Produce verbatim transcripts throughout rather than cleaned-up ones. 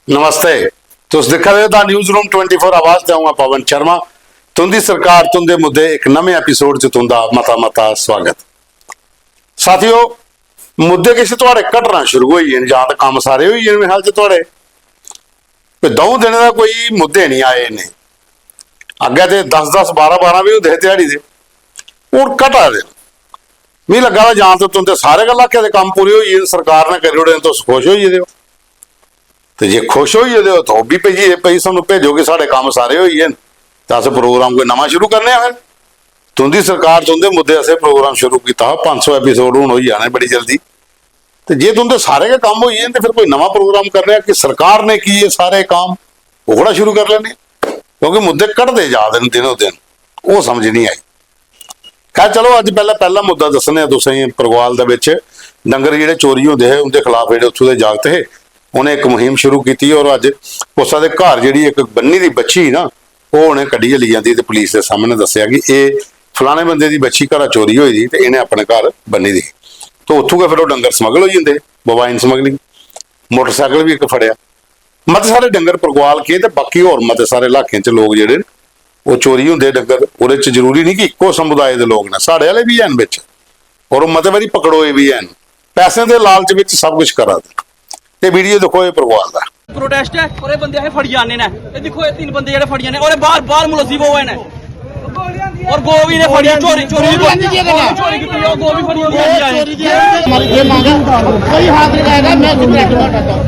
नमस्ते। तुस दिक्खा दे ओ the news room twenty four आवाज ते अ'ऊं आं पवन शर्मा। तुंदी सरकार, तुंदे मुद्दे, इक नमें एपिसोड च तुंदा मता मता स्वागत। साथियो, मुद्दे किश थुआड़े घटना शुरू होई गे न, जां ते कम्म सारे होई गे न मेरे ख्याल च थुआड़े। कोई द'ऊं दिनें दा कोई मुद्दे निं आए इन्ने। अग्गें ते दस दस, बारां बारां बी होंदे हे ध्याड़ी दे, हून घटा दे न। मिगी लग्गा दा जां ते तुंदे सारे गै इलाके दे कम्म पूरे होई गे न, सरकार ने करी ओड़े न, तुस खुश होई गेदे ओ। ते जे खुश होई गेदे ओ, ते ओह् बी भेजिए, भई, सानूं भेजो कि साढ़े कम्म सारे होई गे न, ते अस प्रोग्राम कोई नमां शुरू करने आं। फिर तुंदी सरकार, तुंदे मुद्दे, असें प्रोग्राम शुरू कीता हा, पंज सौ एपिसोड हून होई जाने बड़ी जल्दी। ते जे तुंदे सारे गै कम्म होई गे न, ते फिर कोई नमां प्रोग्राम करने आं कि सरकार ने की एह् सारे कम्म ओह्कड़ा शुरू करी लैने आं, क्योंकि मुद्दे घटदे जा दे न दिनो दिन, ओह् समझ निं आई। खैर, चलो, अज्ज पैह्ला, पैह्ला मुद्दा दस्सने आं तुसें गी। परगवाल दे बिच डंगर जेह्ड़े चोरी होंदे हे, उं'दे खलाफ जेह्ड़े उत्थूं दे जागत हे, उ'नें इक मुहिम शुरू कीती और अज्ज कुसै दे घर जेह्ड़ी इक बन्नी दी बच्छी ही ना, ओह् उ'नें कड्ढियै लेई आंदी ते पुलिस दे सामनै दस्सेआ कि एह् फलाने बंदे दी बच्छी घरा चोरी होई दी ते इ'नें अपने घर बन्नी दी ही। ते उत्थूं गै फिर ओह् डंगर smuggle होई जंदे हे, bovine smuggling। मोटरसाइकल बी इक फड़ेआ। मते सारे डंगर परगवाल केह् ते बाकी होर मते सारे इलाकें च लोक जेह्ड़े न, ओह् चोरी होंदे डंगर। ओह्दे च जरूरी निं कि इक्को समुदाय दे लोक न, साढ़े आह्ले बी हैन बिच, और ओह् मते बारी पकड़ोए बी हैन। पैसें दे लालच बिच सब कुछ करा दे। ते वीडियो दिक्खो, एह् परगवाल दा। प्रोटेस्ट ऐ और एह् बंदे असें फड़ी आने न। एह् दिक्खो, एह् तिन्न बंदे जेह्ड़े फड़ी आने और एह् बाहर, बाहर मुलज़िम ओह् न। और गौ बी इ'नें फड़ी, चोरी, चोरी दी गौ, चोरी कीती, ओह् गौ बी फड़ी आने। हमारी ये मांग है, कोई हाथ नहीं लगाएगा, मैं उसको direct मार डालता हूँ।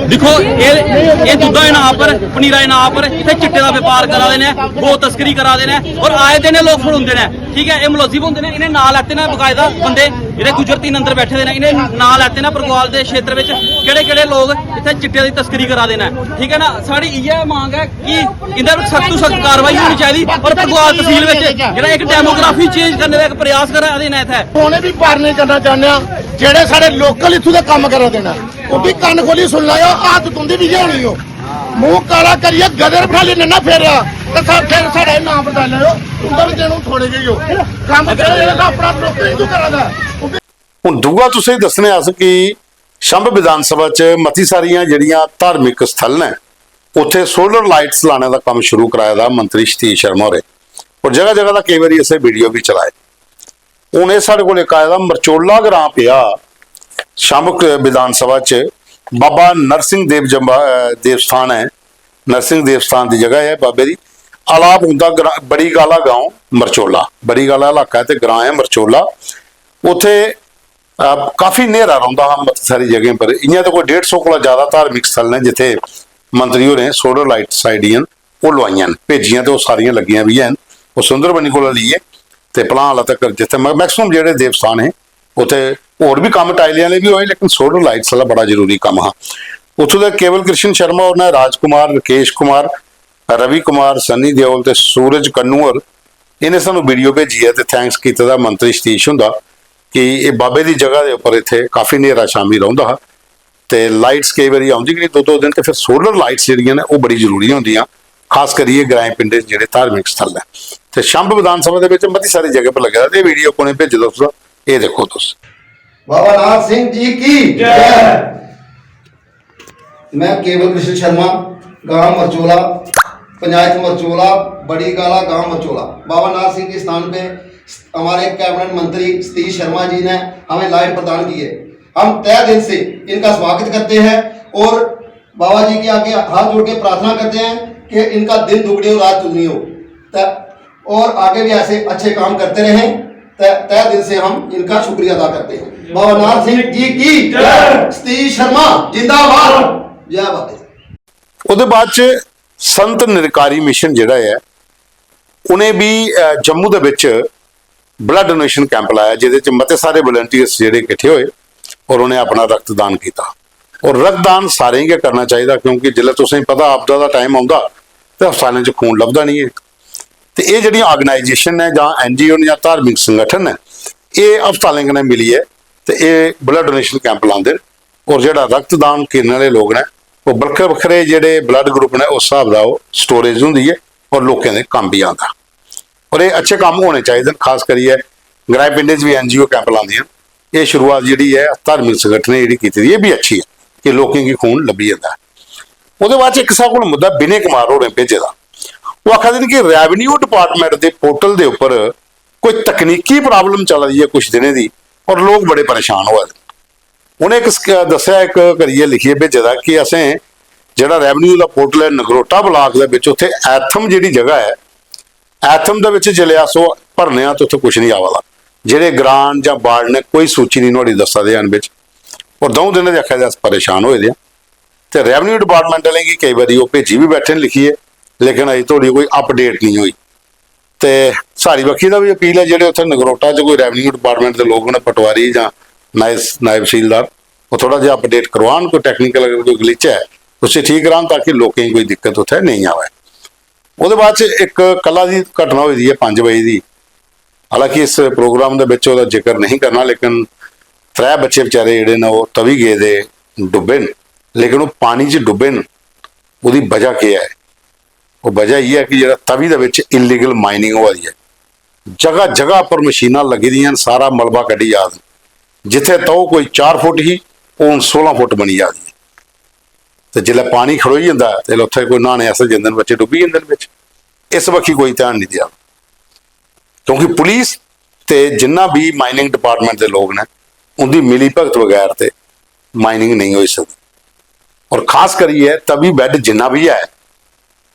दिक्खो, एह्, एह् दुद्धा दे नांऽ पर, पनीरा दे नांऽ पर इत्थै चिट्टे दा बपार करा दे न, गौ तस्करी करा दे न और आए दिन एह् लोक फड़ोंदे न। ठीक ऐ, एह् मुलज़िम होंदे न, इ'नें नांऽ लैते न बकायदा बंदे, जेह्ड़े गुज्जर तिन्न अंदर बैठे दे न, इ'नें नांऽ लैते न परगवाल दे क्षेत्र बिच केह्ड़े केह्ड़े लोक इत्थै चिट्टे दी तस्करी करा दे न। ठीक ऐ ना, साढ़ी इ'यै मांग ऐ कि इं'दे पर सख्त तों सख्त कार्रवाई होनी चाहिदी और परगवाल तसील बिच जेह्ड़ा इक demography change करने दा इक प्रयास करा दे न इत्थै। उ'नें बी पार नेईं करना चाह्न्ने आं, जेह्ड़े साढ़े local इत्थूं दे कम्म करा दे न, ओह् बी कन्न खोह्ल्ली सुन लैओ, हालत तुं'दी बी इ'यै होनी ओ। मूंह काला करियै गदे पर बठाली नन्ना फेरेआ, ते सा-, फिर साढ़ा एह् नांऽ बरदाई लैओ, तुं'दा बी दिन हून थोड़े गै ही ओ। कम्म जेह्ड़ा, जेह्ड़ा अपना लोकें हिंदू करा दा, ओह् बी। हून दूआ तुसें गी दस्सने अस कि छंब विधान सभा च मती सारियां जेह्ड़ियां धार्मिक स्थल न, उत्थै solar lights लाने दा कम्म शुरू कराए दा मंत्री सतीश शर्मा होरें, और जगह जगह दा केईं बारी असें वीडियो बी चलाए। हून एह् साढ़े कोल इक आए दा मरचोला ग्रां पेआ, छंब क-, विधान सभा च बाबा नरसिंह देव जम्बा-, अ, देवस्थान ऐ, नरसिंह देवस्थान दी जगह ऐ बाबे दी। आलाप उं'दा ग्रां, बड़ी गाला गांव मरचोला, बड़ी गाला इलाका ऐ ते ग्रां ऐ मरचोला। उत्थै, अ, काफी न्हेरा रौंह्दा हा मती सारी जगहें पर। इ'यां ते कोई डेढ़ सौ कोला ज्यादा धार्मिक स्थल न जित्थै मंत्री होरें solar lights जेह्ड़ियां न ओह् लोआइयां न, भेजियां ते ओह् सारियां लग्गियां बी हैन। ओह् सुंदरबनी कोला लेइयै ते भलां आह्ला तक्कर जित्थै मै-, maximum जेह्ड़े देवस्थान हे, उत्थै होर बी कम्म टाइलें आह्ले बी होए, लेकिन solar lights आह्ला बड़ा जरूरी कम्म हा। उत्थूं दे केवल कृष्ण शर्मा होर ने, राजकुमार, राकेश कुमार, रवि कुमार, सन्नी देओल ते सूरज कन्नू होर, इ'नें सानूं वीडियो भेजी ऐ ते thanks कीते दा मंत्री सतीश हुंदा कि एह् बाबे दी जगह दे उप्पर इत्थै काफी न्हेरा शामी रौंह्दा हा। ते lights केई बारी औंदी गै निं दो दो दिन, ते फिर solar lights जेह्ड़ियां न, ओह् बड़ी जरूरी होंदियां, खास करियै ग्राएं पिंडें च जेह्ड़े धार्मिक स्थल न। ते छंब विधान सभा दे बिच मती सारी जगह पर लग्गे दा, ते वीडियो कु'नें भेजे दा तुस, एह् दिक्खो तुस। बाबा नाथ सिंह जी की जय। मैं केवल कृष्ण शर्मा, गांव मरचोला, पंचायत मरचोला, बड़ी गाला, गांव मरचोला। बाबा नाथ सिंह के स्थान पे हमारे कैबिनेट मंत्री सतीश शर्मा जी ने हमें लाइट प्रदान की है। हम तहे दिल से इनका स्वागत करते हैं और बाबा जी के आगे हाथ जोड़ के प्रार्थना करते हैं कि इनका दिन दुगनी हो, रात चुगनी हो। त-, और आगे भी ऐसे अच्छे काम करते रहें। त-, तहे दिल से हम इनका शुक्रिया अदा करते हैं। बाबा नाथ सिंह जी की जय। सतीश शर्मा जिंदाबाद। जय बाबा। ओह्दे बाद च संत निरकारी मिशन जेह्ड़ा ऐ, उ'नें बी, अ, जम्मू दे बिच blood donation camp लाया, जेह्दे च मते सारे volunteers जेह्ड़े किट्ठे होए और उ'नें अपना रक्तदान कीता। और रक्तदान सारें गी गै करना चाहिदा, क्योंकि जिसलै तुसें गी पता आपदा दा time औंदा ते हस्पतालें च खून लभदा निं ऐ। ते एह् जेह्ड़ियां organisation न जां NGO न जां धार्मिक संगठन न, एह् हस्पतालें कन्नै मिलियै ते एह् blood donation camp लांदे न। और जेह्ड़ा रक्तदान करने आह्ले लोक न, ओह् बक्खरे बक्खरे जेह्ड़े blood group न, उस स्हाब दा ओह् storage होंदी ऐ और लोकें दे कम्म बी आंदा। और एह् अच्छे कम्म होने चाहिदे न, खास करियै ग्राएं पिंडें च बी NGO camp लांदियां न। एह् शुरुआत जेह्ड़ी ऐ धार्मिक संगठनें जेह्ड़ी कीती दी, एह् बी अच्छी ऐ कि लोकें गी खून लब्भी जंदा ऐ। ओह्दे बाद च इक साढ़े कोल मुद्दा विनय कुमार होरें भेजे दा, ओह् आखा दे न कि रेवेन्यू डिपार्टमेंट दे पोर्टल दे उप्पर कोई तकनीकी प्रॉब्लम चला दी ऐ कुछ दिनें दी, और लोक बड़े परेशान होआ दे। उ'नें इक स्क-, दस्सेआ, इक करियै लिखियै भेजे दा कि असें जेह्ड़ा रेवेन्यू दा पोर्टल ऐ नगरोटा ब्लॉक दे बिच, उत्थै ऐथम जेह्ड़ी जगह ऐ, ऐथम दे बिच जिसलै अस ओह् भरने आं ते उत्थै कुछ निं आवा दा। जेह्ड़े ग्रांट जां बार्ड ने कोई सूची निं नुहाड़ी दस्सा दे हैन बिच, और द'ऊं दिनें दे आखा दे अस परेशान होए दे आं। ते रेवेन्यू डिपार्टमेंट आह्लें गी केईं बारी ओह् भेजी बी बैठे न लिखियै, लेकिन अजें धोड़ी कोई अपडेट निं होई। ते साढ़ी बक्खी दा बी अपील ऐ, जेह्ड़े उत्थै नगरोटा च कोई रेवेन्यू डिपार्टमेंट दे लोक न, पटवारी जां नायब, नायब तसीलदार, ओह् थोह्ड़ा जेहा अपडेट करोआन, कोई टैक्नीकल अगर कोई ग्लिच ऐ उसी ठीक करान, ताकि लोकें गी कोई दिक्कत उत्थै नेईं आवै। ओह्दे बाद च इक कल्ला दी घटना होई दी ऐ पंज बजे दी, हालांकि इस प्रोग्राम दे बिच ओह्दा जिक्र नेईं करना, लेकिन त्रै बच्चे बेचारे जेह्ड़े न ओह् तवी गेदे, डुब्बे न, लेकिन ओह् पानी च डुब्बे न। ओह्दी बजह केह् ऐ? ओह् बजह इ'यै कि जेह्ड़ा तवी दे बिच इलीगल माइनिंग होआ दी ऐ, जगह जगह पर मशीनां लग्गी दियां न, सारा मलबा कड्ढी जा दी। जित्थै तौह् कोई चार फुट ही, ओह् हून सोलां फुट बनी जा दी ऐ। ते जिसलै पानी खड़ोई जंदा ऐ, ते जिसलै उत्थै कोई न्हाने आस्तै जंदे न, बच्चे डुब्बी जंदे न बिच। इस बक्खी कोई ध्यान निं देआ, क्योंकि पुलिस ते जिन्ना बी माइनिंग डिपार्टमेंट दे लोक न, उं'दी मिली भगत बगैर ते माइनिंग नेईं होई सकदी। और खास करियै तवी बैड जिन्ना बी ऐ,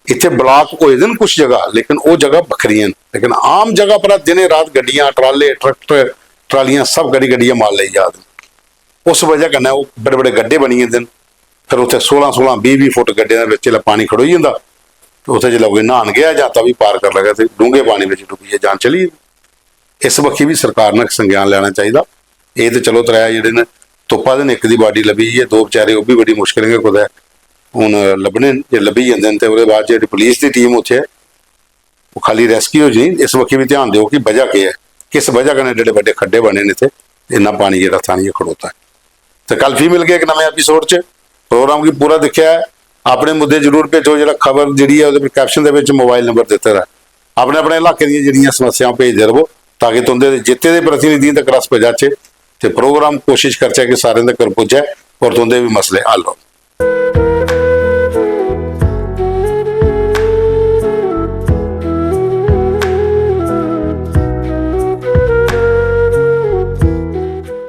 इत्थै ब्लॉक होए दे न कुछ जगह, लेकिन ओह् जगह बक्खरियां न। लेकिन आम जगह पर दिनें रात गड्डियां, ट्राले, ट्रैक्टर, ट्रालियां सब कड्ढी कड्ढियै माल लेई जा दे न। उस बजह कन्नै ओह् बड़े बड़े गड्ढे बनी जंदे न। फिर उत्थै सोलां सोलां, बीह् बीह् फुट गड्ढे दे बिच जिसलै पानी खड़ोई जंदा, ते उत्थै जिसलै कोई न्हान गेआ जां तवी पार करी लगा, ते डूंह्गे पानी बिच डुब्बियै जान चली जंदी। इस बक्खी बी सरकार ने संज्ञान लैना चाहिदा। एह् ते चलो त्रै जेह्ड़े न तुप्पा दे न, इक दी बाडी लब्भी गेई ऐ, दो बेचारे ओह् बी बड़ी मुश्कलें गै कुतै हून लब्भने न। जे लब्भी जंदे न ते ओह्दे बाद च जेह्ड़ी पुलिस दी टीम उत्थै ऐ, ओह् खाली रेस्क्यू च नेईं, इस बक्खी बी ध्यान देओ कि बजह केह् ऐ, किस बजह कन्नै एड्डे बड्डे खड्डे बने न इत्थै, इन्ना पानी जेह्ड़ा थानियै खड़ोता ऐ। ते कल फ्ही मिलगे इक नमें एपिसोड च। प्रोग्राम गी पूरा दिक्खेआ ऐ, अपने मुद्दे जरूर भेजो। जेह्ड़ा खबर जेह्ड़ी ऐ ओह्दे पर कैप्शन दे बिच मोबाइल नंबर दित्ते दा ऐ। अपने अपने इलाके दियां जेह्ड़ियां समस्यां भेजदे रवो, ताकि तुं'दे जित्ते दे प्रतिनिधियें तक अस पजाचै ते प्रोग्राम कोशिश करचै कि सारें तगर पुज्जै और तुं'दे बी मसले हल होन।